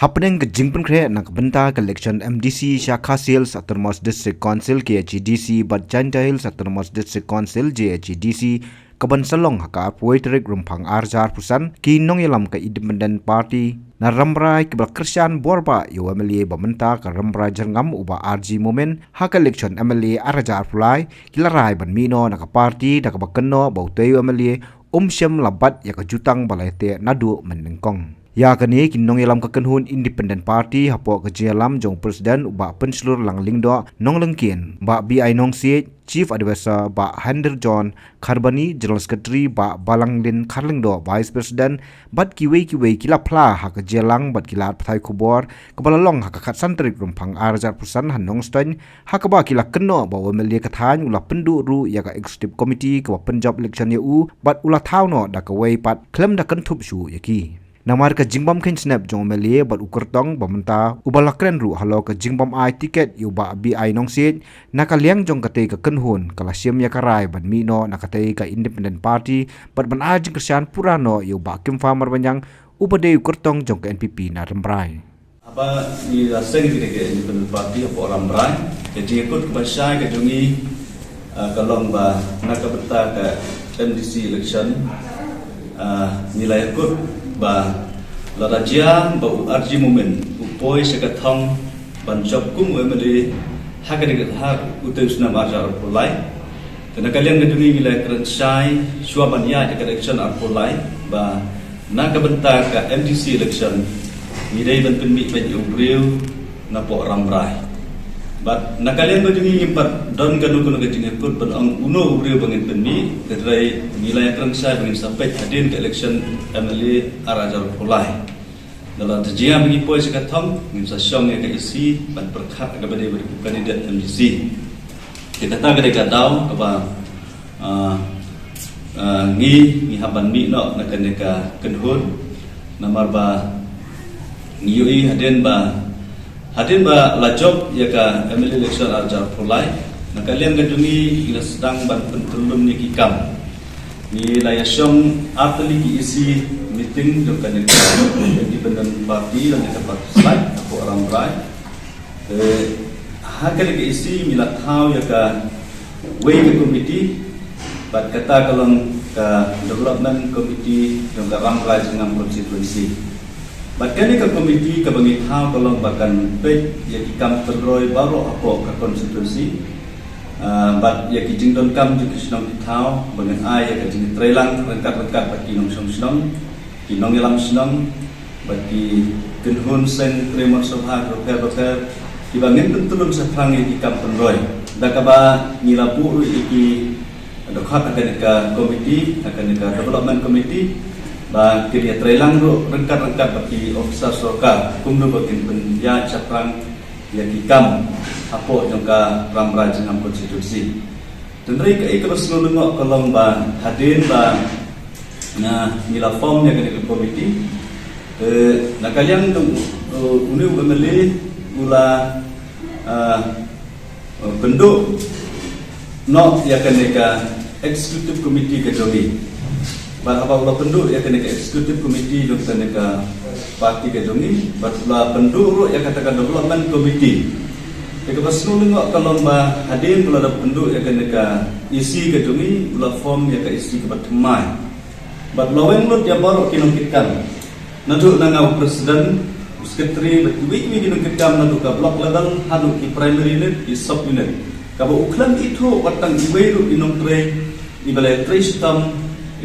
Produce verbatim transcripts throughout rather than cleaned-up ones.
Hapdeng ka jingpynkhreh na ka bynta ka election M D C sha Khasi Hills Autonomous District Council, K H A D C, bad Jaintia Hills Autonomous District Council, J H A D C, ka ban sa long ha ka arphew tarik Rymphang ar hajar arphew san, ki nongïalam ka Independent Party na Rambrai kiba la kyrshan bor bah ïa u M L A ba mynta ka Rambrai Jyrngam u Bah R G Momin ha ka election M L A ar hajar arphew lai, ki la rai ban mih noh na ka party da kaba kynnoh ba utei u M L A um shym la bat ïa ka jutang ba la ïateh naduh mynnyngkong. Ïa kane ki nongïalam ka kynhun Independent Party hapoh ka jingïalam jong u President u Bah Pynshlur Lang Lyngdoh, Nonglyngkien Bah B I Nongsiej, Chief Advisor Bah Hynderjohn Kharbani, General Secretary Bah Balanglin Kharlyngdoh, Vice President, bad kiwei kiwei ki la phla ha ka jingïalang bad ki lad pathai khubor kaba la long ha ka khatsan tarik Rymphang ar hajar arphew san ha Nongstoiñ, ha kaba ki la kynnoh ba u M L A ka thaiñ u la pynduh ruh ïa ka Executive Committee kaba pynjop election ïa u bad u la thaw noh da kawei pat khlem da kynthup shuh ïa ki. Namar ka jingbym kheiñ snep jong u M L A bad u kyrtong ba mynta uba la kren ruh halor ka jingbym ai tiket ïa u Bah B I Nongsiej, na ka liang jong katei ka kynhun ka la shim ïa ka rai ban mih noh na katei ka Independent Party bad ban ai jingkyrshan pura noh ïa u Bah Kympham Marbaniang uba dei u kyrtong jong ka N P P na Rambrai. Haba ngi la seng kine ki Independent Party hapoh Rambrai, ka jingïakut kaba shai ka jong ngi, ah, ka long ba na ka bynta ka M D C election, ah, ngi la ïakut ba lada jia ba u R G Momin u poi sha ka thong ban jop kum u M L A ha ka dei ha utei u snem ar hajar arphew lai. Te na ka liang ka jong ngi ngi la kren shai shuwa ban ïaid ïa ka election arphew lai ba na ka bynta ka M D C election ngi dei ban pynmih beit ïa u briew napoh Rambrai. Bad na ka liang ka jong ngi ngim pat don kano kano ka jingïakut ban ong uno u briew ba ngin pynmih, hynrei ngi la ïakren shai ba ngin sa peit hadien ka election M L A ar hajar arphew lai. Lada jia ba ngi poi sha ka thong, ngin sa shong ïa ka E C ban pyrkhat ha kaba dei bad u candidate M D C. Te kata ka dei ka daw kaba, ah, ah, ngi, ngi hap ban mih noh na kane ka kynhun. Namar ba ngi ïohi hadien ba, hadien ba la jop ïa ka M L A election ar hajar arphew lai, na ka liang ka jong ngi ngi la sdang ban pyntyllun ïa ki kam. Ngi la ïa shong ar tylli ki E C meeting jong kane ka Independent Party lane ka party slide hapoh Rambrai. Eh, ha kane ka E C ngi la thaw ïa kawei ka committee, bad kata ka long ka Development Committee jong ka Rambrai Jyrngam Constituency. Bad kane ka committee kaba ngi thaw ka long ba kan peit ïa ki kam pynroi baroh hapoh ka constituency. Ah, bad ïa ki jingdonkam jong ki shnong ki thaw ba ngin ai ïa ka jingtreilang ryngkat ryngkat bad ki nongshong shnong, ki nongïalam shnong, bad ki kynhun seng trei mon sngewbha bapher bapher kiba ngin pyntyllun shaphrang ïa ki kam pynroi. Da kaba ngi la buh ruh ïa ki dkhot ha kane ka committee, ha kane ka development committee, ba kin ïatreilang ruh ryngkat ryngkat bad ki officer sorkar kumno ba kin pynïaid shaphrang ïa ki kam hapoh jong ka Rambrai Jyrngam constituency. Hynrei kaei kaba sngewlyngngoh ka long ba hadien ba ngi la form ïa kane ka committee, eh, na ka liang jong, eh, une u M L A u la, eh, pynduh noh ïa kane ka executive committee ka jong ngi. Bad haba u la pynduh ïa kane ka executive committee jong kane ka party ka jong ngi, bad u la pynduh ruh ïa kata ka development committee. Te kaba sngewlyngngoh ka long ba hadien ba la dep pynduh ïa kane ka E C ka jong ngi, u la form ïa ka E C kaba thymmai. Bad u la weng lut ïa baroh ki nongkitkam. Naduh na nga u president, u secretary, bad kiwei kiwei ki nongkitkam naduh ka block level haduh ki primary unit, ki sub unit. Kaba u khlem ithuh wat tang iwei ruh i nongtrei iba la trei shitom,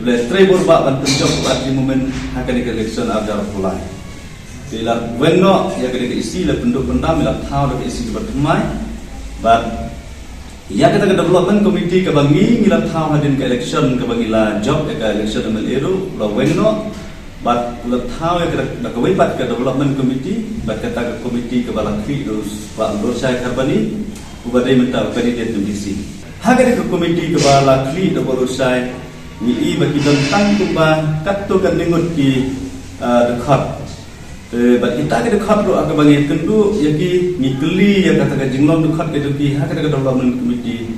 iba la trei bor bah ban pynjop u R G Momin ha kane ka election ar hajar arphew lai. Te la weng noh ïa kane ka E C, la pynduh pyndam, la thaw da ka E C kaba thymmai. Bad ïa kata ka development committee kaba ngi, ngi la thaw hadien ka election, kaba ngi la jop ïa ka election M L A ruh, la weng noh. Bad la thaw ïa kata, da kawei pat ka development committee, bad kata ka committee kaba la khlieh da u Bah Lurshai Kharbani, uba dei mynta u candidate M D C. Ha kata ka committee kaba la khlieh da u Bah Lurshai, ngi i ba ki don tang kumba katto katne ngut ki, ah, dkhot. Eh, bad kita ki dkhot ruh ha kaba ngi kynduh ïa ki, ngi kylli ïa kata ka jinglong dkhot ka jong ki ha kata ka development committee.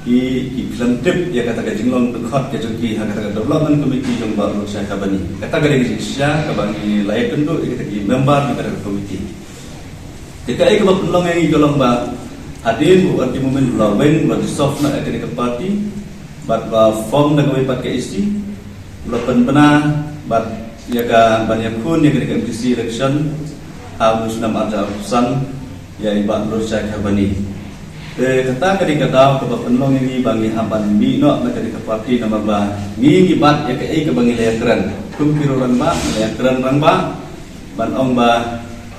ki, ki khlem tip ïa kata ka jinglong dkhot ka jong ki ha kata ka development committee jong Bah Lurshai Kharbani. Kata ka dei ka jingshisha kaba ngi la ïakynduh ïa kita ki member jong kata ka committee. Te kaei kaba pynlong ïa ngi ka long ba hadien ba u R G Momin u la weng, u la dissolve noh ïa kane ka party, bad ba form da kawei pat ka E C, u la pynbna bad ïa ka ban ïakhun ïa kane ka M D C election ha u snem arhajar arphew san ïa i Bah Lurshai Kharbani. Te kata ka dei ka daw kaba pynlong ïa ngi ba ngi hap ban mih noh na kane ka party namar ba ngi ngi bat ïa kaei kaba ngi la ïakren. Kum ki rangbah ngi la ïakren rangbah ban ong ba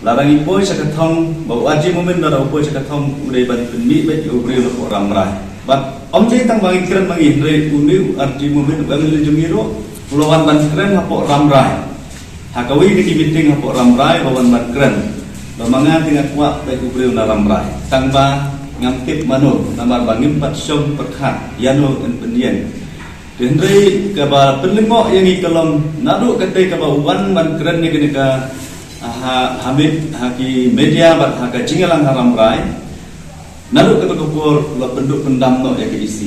lada ngi poi sha ka thong, ba u R G Momin lada u poi sha ka thong u dei ban pynmih beit ïa u briew napoh Rambrai. Bad ym dei tang ba ngi kren ma ngi, hynrei une u R G Momin u M L A jong ngi ruh u la wan ban kren hapoh Rambrai. Ha kawei ka meeting hapoh Rambrai u la wan ban kren ba ma nga te nga kwah beit u briew na Rambrai. Tang ba ngam tip mano namar ba ngim pat shong pyrkhat ïano yn pynïeng. Te hynrei kaba pynlyngngoh ïa ngi ka long naduh katei kaba u wan ban kren ïa kane ka, ah, ha, ha met, ha ki media bad ha ka jingïalang ha Rambrai. Naduh kata ka por u la pynduh pyndam noh ïa ka E C.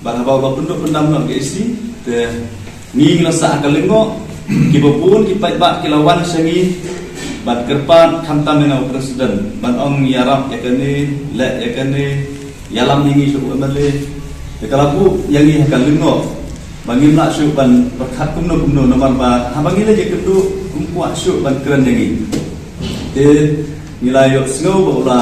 Bad haba u la pynduh pyndam noh ïa ka E C, te ngi ngi la sah ha ka lyngngoh, kiba bun ki paidbah ki la wan sha ngi ban kyrpad khamtam ïa nga u president ban ong ïarap ïa kane, leh ïa kane, ïalam ïa ngi sha u M L A. Te ka la buh ïa ngi ha ka lyngngoh ba ngim lah shuh ban pyrkhat kumno kumno namar ba haba ngi la ïakynduh um kwah shuh ban kren ïa ngi. Te ngi la ïohsngew ba u la,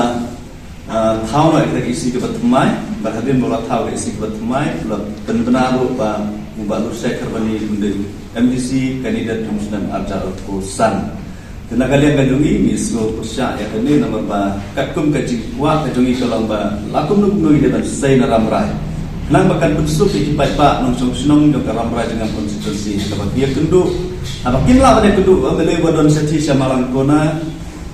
ah, thaw noh ïa ka E C kaba thymmai, bad hadien ba u la thaw ka E C kaba thymmai u la pynbna ruh ba u Bah Lurshai Kharbani un dei M D C candidate jong u snem arhajar arphew san. Te na ka liang ka jong ngi ngi sngew pyrshah ïa kane namar ba katkum ka jingkwah ka jong ngi ka long ba la kumno kumno ngi dei ban sei na Rambrai. Khnang ba kan pynsuk ïa ki paidbah nongshong shnong jong ka Rambrai Jyrngam constituency kaba ki ïakynduh. Haba kim lah ban ïakynduh u M L A uba don shathie sha Malangkona,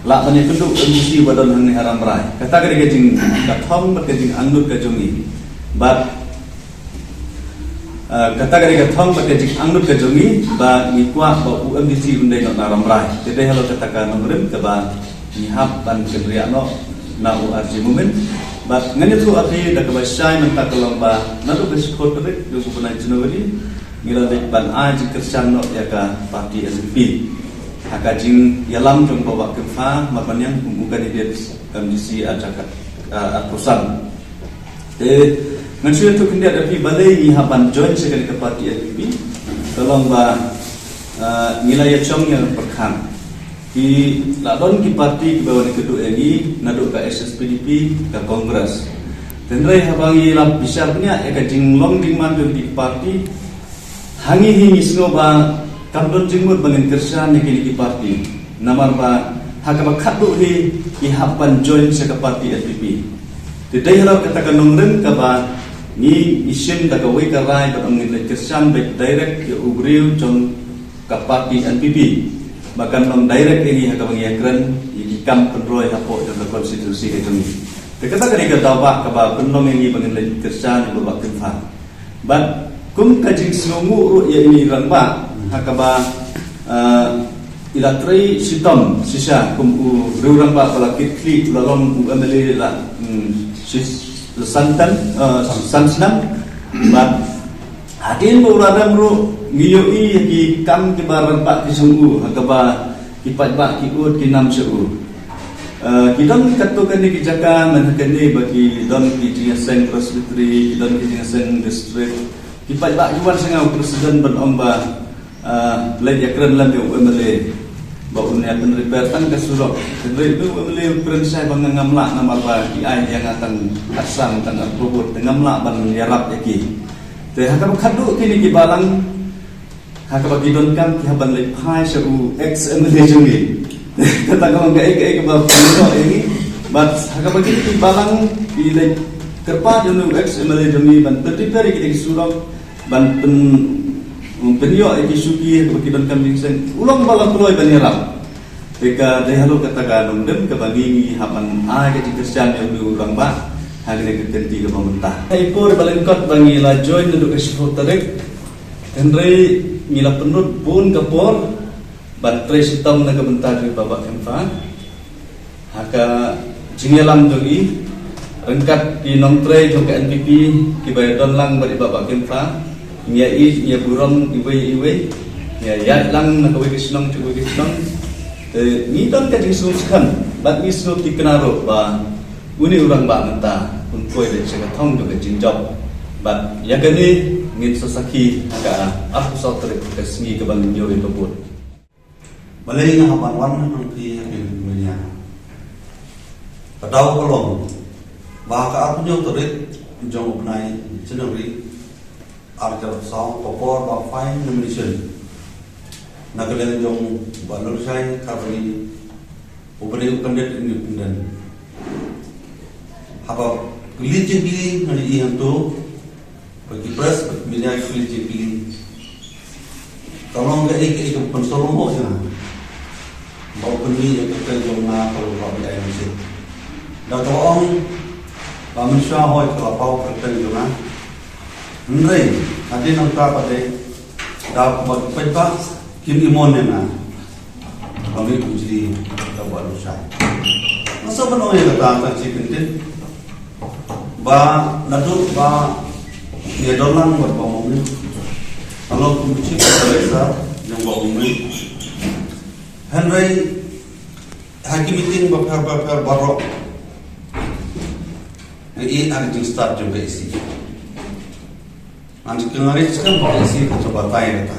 lah ban ïakynduh u M D C uba don hangne ha Rambrai. Kata ka dei ka jing, ka thong bad ka jingangnud ka jong ngi. Bad Ah, kata ka dei ka thong bad ka jingangnud ka jong ngi ba ngi kwah ba u M D C un dei noh na Rambrai. Te dei halor kata ka nongrim kaba ngi hap ban kynriah noh na u R G Momin. Bad ngan ïathuh ha phi da kaba shai mynta ka long ba naduh ka shiphew tarik jong u bnai January ngi la leit ban ai jingkyrshan noh ïa ka party N P P ha ka jingïalam jong Bah Kynfa Marbaniang kum u candidate M D C arhajar, ah, arphew san. Te ngan shu ïathuh khyndiat ïa phi balei ngi hap ban join sha kane ka party N P P. Ka long ba, ah, ngi la ïa shong ïa pyrkhat. Ki la don ki party kiba wan ïakynduh ïa ngi naduh ka H S P D P, ka Congress. Hynrei haba ngi la bishar bniah ïa ka jinglong jingman jong ki party, ha ngi hi ngi sngew ba kam don jingmut ba ngin kyrshan ïa kine ki party. Namar ba ha kaba khatduh hi ki hap ban join sha ka party N P P. Te dei halor kata ka nongrim kaba ngi, ngi shim da kawei ka rai ba ngin leit kyrshan beit direct ïa u briew jong ka party N P P ba kan long direct ïa ngi ha kaba ngi ïakren ïa ki kam pynroi hapoh jong ka constituency ka jong ngi. Te kata ka dei ka daw ba kaba pynlong ïa ngi ba ngin leit kyrshan ïa u Bah Kynfa. Bad kum ka jingsngewnguh ruh ïa ine i rangbah ha kaba, ah, i la trei shitom shisha kum u riew rangbah ba la kit khlieh, u la long u M L A la, hmm, shi, la san term, ah, san snem. Bad hadien ba u la rem ruh ngi ïohi ïa ki kam kiba rangbah ki shong u ha kaba ki paidbah ki ud ki nam sha u. Eh, ki don katto katne ki jaka, man ha kane ba ki don ki jingïaseng presbytery, ki don ki jingïaseng district. Ki paidbah ki wan sha nga u president ban ong ba, eh, leit ïakren lem ïa u M L A ba un ïa pynrepair tang ka surok. Hynrei u M L A u kren shai ba nga ngam lah namar ba ki ai ïa nga tang arsan tang arphew ngut, te ngam lah ban ïarap ïa ki. Te ha kaba khatduh kine ki balang ha kaba ki donkam ki hap ban leit phai sha u ex M L A jong ngi. Kata ka long kaei kaei kaba pynlong ïa ngi. Bad ha kaba kine ki balang ki leit kyrpad ïa u ex M L A jong ngi ban pynrepair ïa kine ki surok, ban pyn, pynïoh ïa ki shuki ha kaba ki donkam jingïaseng, u long ba la kloi ban ïarap. Te ka dei halor kata ka nongrim kaba ngi, ngi hap ban ai ka jingkyrshan ïa u rangbah ha kane ka kynti kaba mynta. Ha i por ba lyngkot ba ngi la join naduh ka shiphew tarik, hynrei ngi la pynlut bun ka por ban trei shitom na ka bynta jong i Bah Kynfa ha ka jingïalam jong i. Ryngkat ki nongtrei jong ka N P P kiba ïadon lang bad i Bah Bah Kynpha, ngi ïa ïeit, ngi ïa burom iwei ïa iwei, ngi ïa ïaid lang na kawei ka shnong sha kawei ka shnong. Te ngi don ka jingsngewskhem bad ngi sngewthikna ruh ba une u rangbah mynta un poi leit sha ka thong jong ka jingjop. Bad ïa kane ngin sa sakhi ha ka arphew saw tarik ka sngi kaba ngin ïoh ïa ka vote. Balei nga hap ban wan hangtei ha kane ka dunia? Ka daw ka long ba ha ka arphew hynñiew tarik jong u bnai January, ar hajar arphew saw, ka por ba phai nomination na ka liang jong Bah Lurshai Kharbani, uba dei u candidate independent. Haba kylli jingkylli nga ïohi hangto, ba ki press, ba ki media ki kylli jingkylli. Ka long kaei kaei kaba pynsarum bok ïa nga. Ba u pynmih ïa ka kyrteng jong nga, ka long ba ai mynsiem. Da kaba ong ba mynshuwa hooid ka la paw ka kyrteng jong nga. Hynrei hadien nangta pat de, da kaba ki paidbah kim ïa mon ïa nga. Ka mih u jli da Bah Lurshai. Nga sngewbha ban ong ïa kata tang shi kyntien. Ba naduh ba ngi ïa don lang bad Bah Mawmih, nga long kum u chief advisor jong Bah Mawmih. Hynrei ha ki meeting bapher bapher baroh nga ïohi ha ka jingstad jong ka E C. Ngan shu kynmaw skhem ba ka E C ka sa batai kata.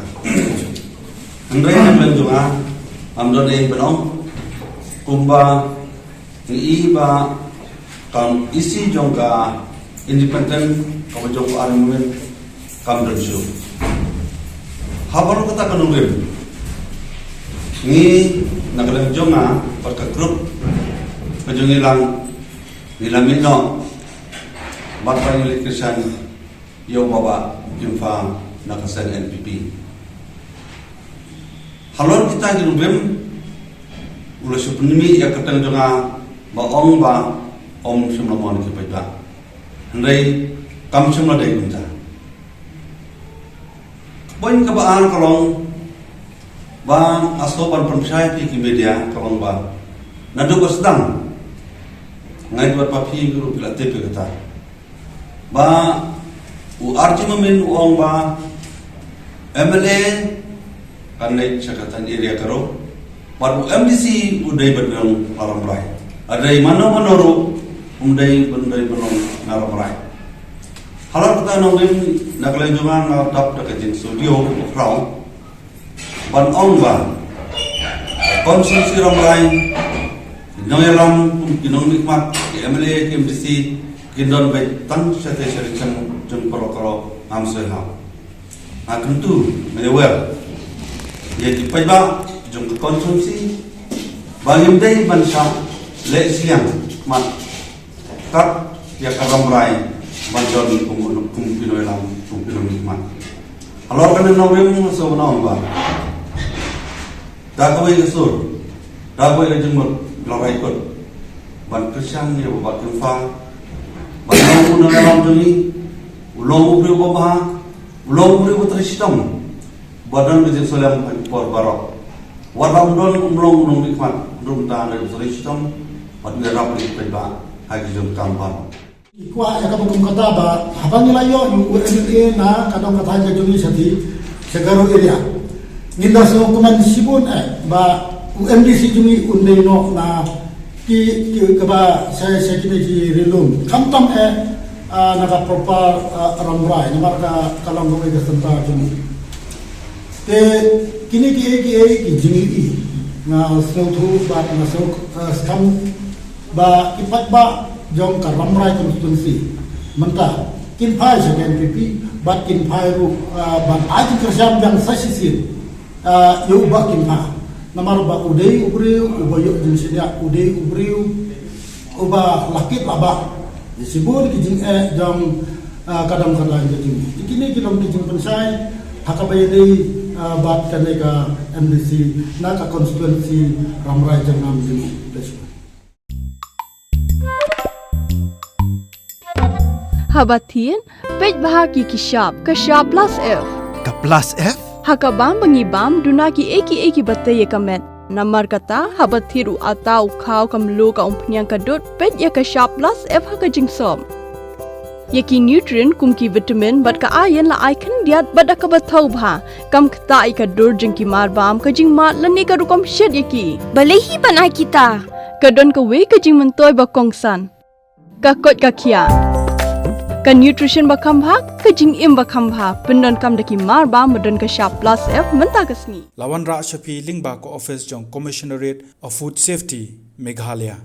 Hynrei na ka liang jong nga, ngam don ei ban ong, kumba ngi i ba ka E C jong ka independent, kaba jong ka army, kam don shuh. Haba long kata ka nongrim, ngi na ka liang jong nga bad ka group ka jong ngi lang, ngi la mih noh bad ba ngi leit kyrshan ïa u Bah Bah Kynpha na ka seng N P P. Halor kita ki nongrim, u la shu pynmih ïa ka kyrteng jong nga, ba ong ba um shym la mon ki paidbah. Hynrei kam shym la dei kumta. Ka point kaba ar ka long ba nga sngewbha ban pynshai ïa ki media, ka long ba naduh ba sdang nga ïa wad ba phi ruh phi la tip ïa kata. Ba u R J Momin u ong ba M L A kan leit sha kata ka area ka ruh, bad u M D C u dei ban long na Rambrai. Hynrei mano mano ruh um dei ban, dei ban long na Rambrai. Halor kata nongrim, na ka liang jong nga nga dap da ka jingsngewdiaw ba khraw ban ong ba constituency Rambrai, ki nongïalam, ki nongmihkhmat, ki M L A, ki M D C, kin don beit tang shatei shatei jong, jong paralok paralok, ngam sngewhun. Nga kyntu, nga ïa wer ïa ki paidbah jong ka constituency ba ngim dei ban shah leh shiliang mat kat ïa ka Rambrai ban don kum, kum ki nongïalam, kum ki nongmihkhmat. Halor kane nongrim nga sngewbha ban ong ba da kawei ka sur, da kawei ka jingmut, la rai kut ban kyrshan ïa u Bah Bah Kynpha ban long u nongïalam jong ngi, u long u briew uba bha, u long u briew uba trei shitom, ba don ka jingsngewlem ha ki por baroh. Wat la um don, um long u nongmihkhmat ruh, hynrei u trei shitom bad u ïarap ïa ki paidbah ha ki jingkam baroh. Ngi kwah ïa kaba kum kata ba haba ngi la ïoh ïa u M L A na ka dong ka thaiñ ka jong ngi shatei sha Garo area, ngin da sngewkmen shibun eh ba u M D C jong ngi un dei noh na ki, ki kaba sha, sha kine ki ri lum, khamtam eh, ah, na ka proper, ah, Rambrai, namar ka, ka long kawei ka centre jong ngi. Te kine kiei kiei ki jingïohi nga sngewthuh bad nga sngew, eh, skhem ba ki paidbah jong ka Rambrai constituency mynta kin phai sha ka N P P bad kin phai ruh, eh, ban ai jingkyrshan biang sa shisien, eh, ïa u Bah Kynpha. Namar ba u dei u briew uba ïoh jingshaniah, u dei u briew uba la kit la bah ïa shibun ki jingeh jong, ah, ka dong ka thaiñ ka jong ngi. Te kine ki long ki jingpynshai ha kaba ïadei, ah, bad kane ka M D C na ka constituency Rambrai Jyrngam jong ngi. Haba thied, peit bha ki khyndiat ka Sha Plus F. Ka Plus F? Ha ka bam ba ngi bam duna kiei kiei kiba tei ïa ka met. Namar kata, haba thied u atta, u khaw, ka mluh, ka umphniang, ka dud, peit ïa ka shap plus F ha ka jingsop. Ïa ki nutrient kum ki vitamin bad ka iron la ai khyndiat bad da kaba thaw bha. Kam ktah ïa ka dur jong ki marbam, ka jingmad lane ka rukom shet ïa ki. Balei hi ban ai kita? Ka don kawei ka jingmyntoi ba kongsan. Ka koit ka khiah. Ka nutrition ba kham bha, ka jingim ba kham bha. Pyndonkam da ki marbam ba don ka shap plus F mynta ka sngi. La wanrah sha phi lyngba ka office jong Commissionerate of Food Safety, Meghalaya.